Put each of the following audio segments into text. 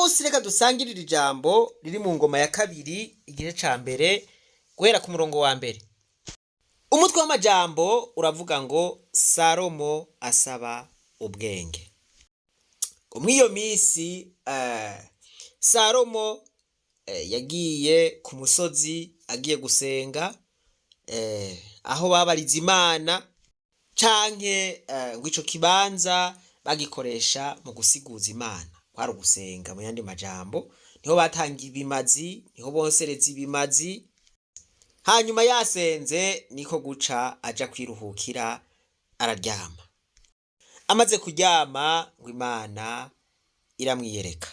Munsi reka dusangirire ijambo riri mu Ngoma ya Kabiri, igice ca mbere, guhera ku murongo wa mbere. Umutwe w'amajambo uravuga ngo: "Salomo asaba ubwenge." Ngo mw'iyo misi Salomo yagiye ku musozi agiye gusenga, aho babariza Imana, canke ngo ico kibanza bagikoresha mu gusiguza Imana, kwari ugusenga. Mu yandi majambo, niho batanga ibimazi, niho bonsereza ibimazi. Hanyuma yasenze, niko guca aja kwiruhukira, araryama. Amaze kuryama, ngo Imana iramwiyereka,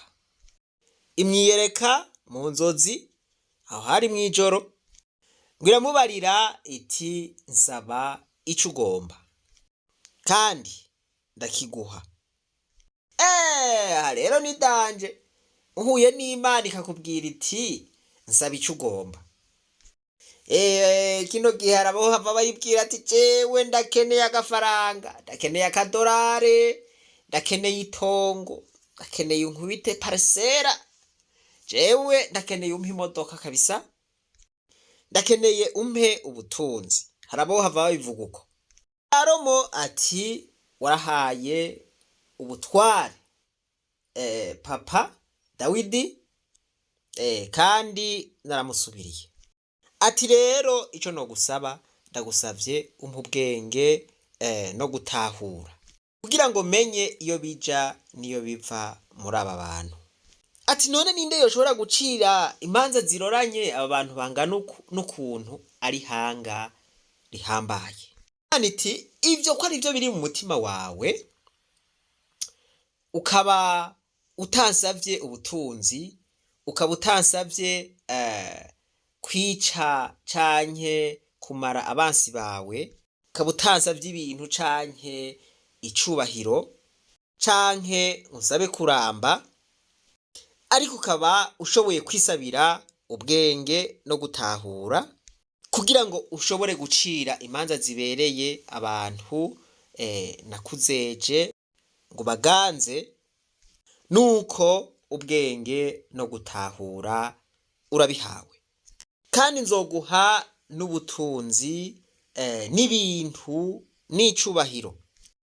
imwiyereka mu nzozi. Aho hari mw'ijoro. Ngo iramubarira iti: "Nsaba ico ugomba kandi ndakiguha." Aha rero ni danger. Uhuye n'Imana ikakubwira iti: "Nsaba ico ugomba." Kino gihe harabo hava bayibwira ati: "Jewe ndakeneye agafaranga, ndakeneye akadorare, ndakeneye itongo, ndakeneye unkubite parcelle, jewe ndakeneye umpe imodoka kabisa, ndakeneye umpe ubutunzi." Harabo hava babivuga uko. Salomo ati: "Warahaye ubutware papa Dawidi, kandi naramusubiriye." Ati: "Rero ico nogusaba, ndagusavye umpe ubwenge no gutahura, kugira ngo menye iyo bija niyo biva muri aba bantu." Ati: "None ninde yoshobora gucira imanza ziroranye aba bantu bangana uku, n'ukuntu ari hanga rihambaye?" Imana iti: "Ivyo ko ari vyo biri mu mutima wawe, ukaba utansavye ubutunzi, ukaba utansavye kwica canke kumara abansi bawe, ukaba utansavye ibintu canke icubahiro canke unsabe kuramba, ariko ukaba ushoboye kwisabira ubwenge no gutahura kugira ngo ushobore gucira imanza zibereye abantu nakuzeje ngo baganze, nuko ubwenge no gutahura urabihawe, kandi nzoguha n'ubutunzi n'ibintu n'icubahiro."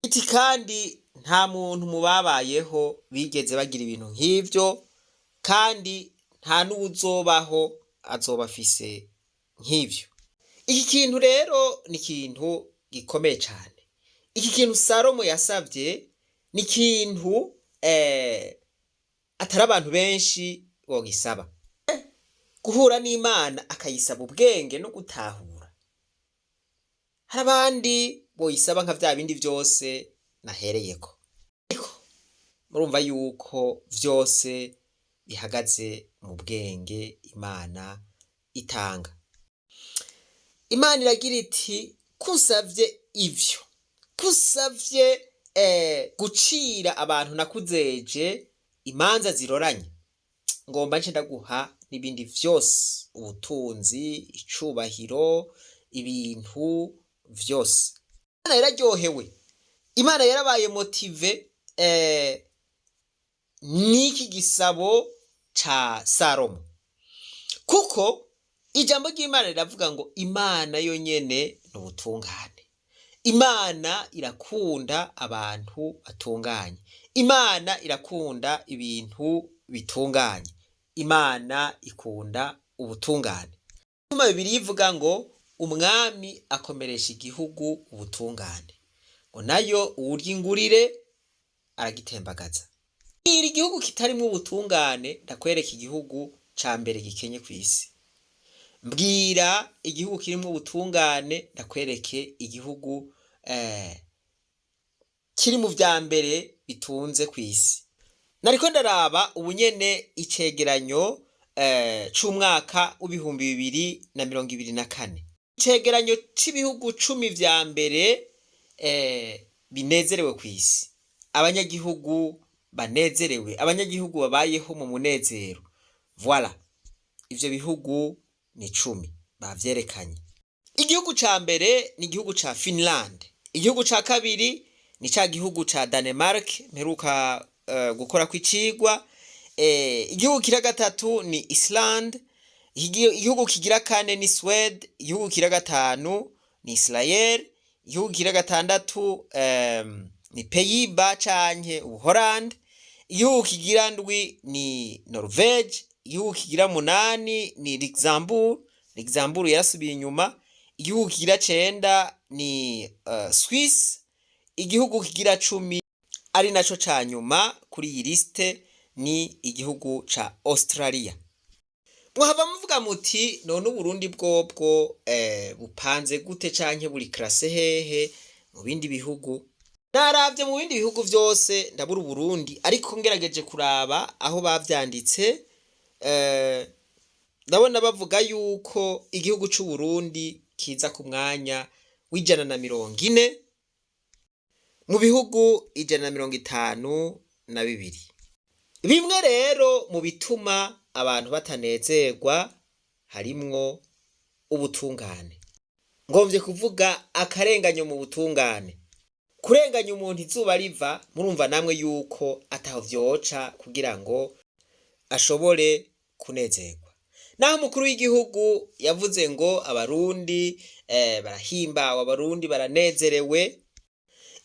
Iti: "Kandi nta muntu mu babayeho bigeze bagira ibintu nk'ivyo, kandi nta n'uwuzobaho azoba afise nk'ivyo." Iki kintu rero ni ikintu gikomeye cane. Iki kintu Salomo yasavye ni ikintu atari abantu benshi bogisaba. Guhura n'Imana akayisaba ubwenge no gutahura. Hari abandi boyisaba nka vya bindi vyose nahereyeko. Ariko murumva yuko vyose bihagaze mu bwenge Imana itanga. Imana iragira iti: "Kunsavye ivyo, kusavye gucira abantu nakuzeje imanza ziroranye, ngomba nce ndaguha n'ibindi vyose, ubutunzi, icubahiro, ibintu vyose." Imana yararyohewe, Imana yarabaye motivée n'iki gisabo ca Salomo, kuko ijambo ry'Imana riravuga ngo Imana yonyene ni ubutungane. Imana irakunda abantu batunganye, Imana irakunda ibintu bitunganye, Imana ikunda ubutungane. Tuma Bibiliya ivuga ngo umwami akomeresha igihugu ubutungane, ngo nayo uwurya ingurire aragitembagaza. Mbwira igihugu kitarimwo ubutungane, ndakwereka igihugu ca mbere gikenye kw'isi. Mbwira igihugu kirimwo ubutungane, ndakwereke igihugu kiri mu vya mbere bitunze kw'isi. Nariko ndaraba ubunyene icegeranyo c'umwaka w'2024, icegeranyo c'ibihugu 10 vya mbere binezerewe kw'isi, abanyagihugu banezerewe, abanyagihugu babayeho mu munezero. Voilà, ivyo bihugu ni 10 bavyerekanye. Igihugu ca mbere ni igihugu ca Finland, igihugu ca kabiri ni ca gihugu ca Danemark mperuka gukorako icigwa. Igihugu kigira gatatu ni Iceland, igihugu kigira kane ni Swede, igihugu kigira gatanu ni Israel, igihugu kigira gatandatu ni Pays-Bas canke Ubuholande, igihugu kigira ndwi ni Norvege, igihugu kigira munani ni Luxembourg. Luxembourg yarasubiye inyuma. Igihugu kigira cenda ni Swiss, igihugu kigira 10 ari naco ca nyuma kuri iyi liste ni igihugu ca Australia. Mwahava muvuga muti: "None Uburundi bwobwo bupanze gute canke buri classé hehe mu bindi bihugu?" Naravye mu bindi bihugu vyose ndabura Uburundi, ariko ngerageje kuraba aho bavyanditse, ndabona bavuga yuko igihugu c'Uburundi kiza ku mwanya w'140 mu bihugu 152. Bimwe rero mu bituma abantu batanezerwa harimwo ubutungane, ngomvye kuvuga akarenganyo mu butungane. Kurenganya umuntu izuba riva, murumva namwe yuko ataho vyoca kugira ngo ashobore kunezerwa. Naho umukuru w'igihugu yavuze ngo Abarundi barahimbawe, Abarundi baranezerewe,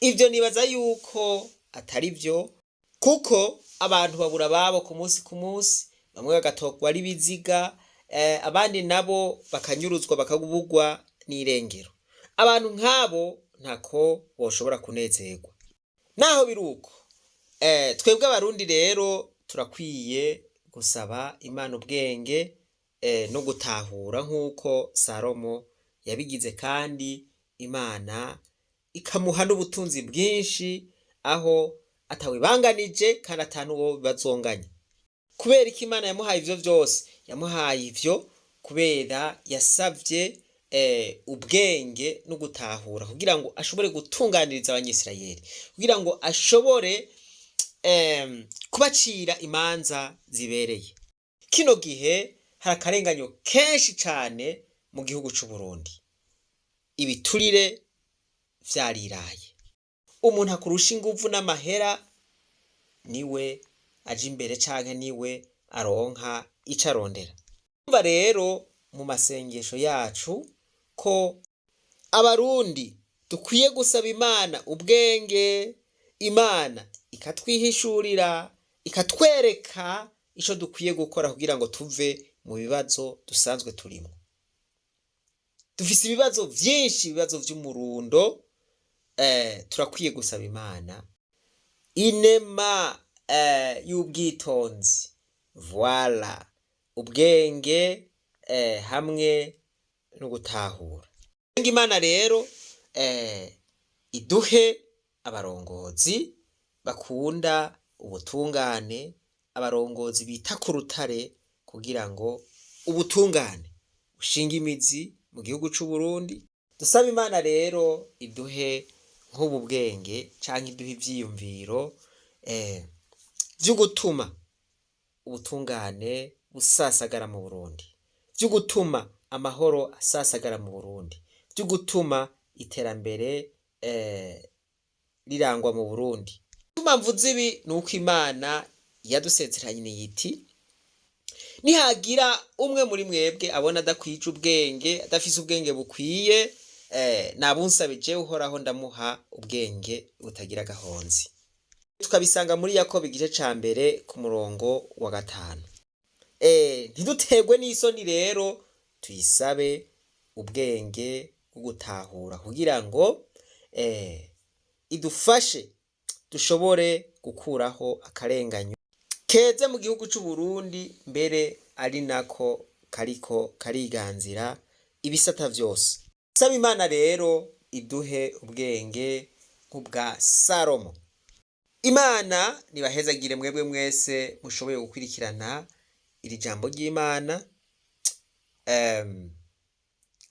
ivyo nibaza yuko atari vyo, kuko abantu babura ababo ku munsi ku munsi, bamwe bagatorwa ari ibiziga, abandi nabo bakanyuruzwa bakabugwa n'irengero. Abantu nk'abo ntako boshobora kunezerwa. Naho biri uko, twebwe Abarundi rero turakwiye gusaba Imana ubwenge no gutahura nk'uko Salomo yabigize, kandi Imana ikamuha n'ubutunzi bwinshi aho atawibanganije kandi ata n'uwo bazonganya. Kubera ko Imana yamuhaye ivyo vyose? Yamuhaye ivyo kubera yasavye ubwenge no gutahura kugira ngo ashobore gutunganiriza Abanyisirayeli, kugira ngo ashobore kubacira imanza zibereye. Kino gihe hari akarenganyo kenshi cane mu gihugu c'Uburundi. Ibiturire vyariraye. Umuntu akurusha inguvu n'amahera niwe aja imbere canke niwe aronka ico arondera. Umva rero mu masengesho yacu ko Abarundi dukwiye gusaba Imana ubwenge, Imana ikatwihishurira, ikatwereka ico dukwiye gukora kugira ngo tuve mu bibazo dusanzwe turimwo. Dufise ibibazo vyinshi, ibibazo vy'umurundo, turakwiye gusaba Imana inema y'ubwitonzi, voilà, ubwenge hamwe no gutahura. Imana rero iduhe abarongozi bakunda ubutungane, abarongozi bita ku rutare kugira ngo ubutungane bushinge imizi mu gihugu c'Uburundi. Dusabe Imana rero iduhe nk'ubu bwenge canke iduhe ivyiyumviro vyo gutuma ubutungane busasagara mu Burundi, vyo gutuma amahoro asasagara mu Burundi, vyo gutuma iterambere rirangwa mu Burundi. Igituma mvuze ibi nuko Imana yadusezeraniye iti: "Nihagira umwe muri mwebwe abona adakwije ubwenge, adafise ubwenge bukwiye, nabunsabe jewe Uhoraho ndamuha ubwenge butagira agahonzi." Tukabisanga muri Yakobo igice ca mbere ku murongo wa 5. Ntiduterwe n'isoni rero, tuyisabe ubwenge bwo gutahura kugira ngo idufashe dushobore gukuraho akarenganyo keze mu gihugu c'Uburundi, mbere ari nako kariko kariganzira ibisata vyose. Saba Imana rero iduhe ubwenge nk'ubwa Salomo. Imana nibahezagire mwebwe mwese mushoboye gukurikirana iri jambo ry'Imana.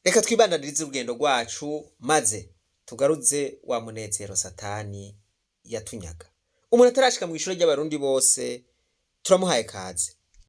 Reka twibandanirize urugendo rwacu maze tugaruze wa munezero Satani yatunyaga. Umuntu atarashika mw'ishure ry'Abarundi bose turamuhaye kaze.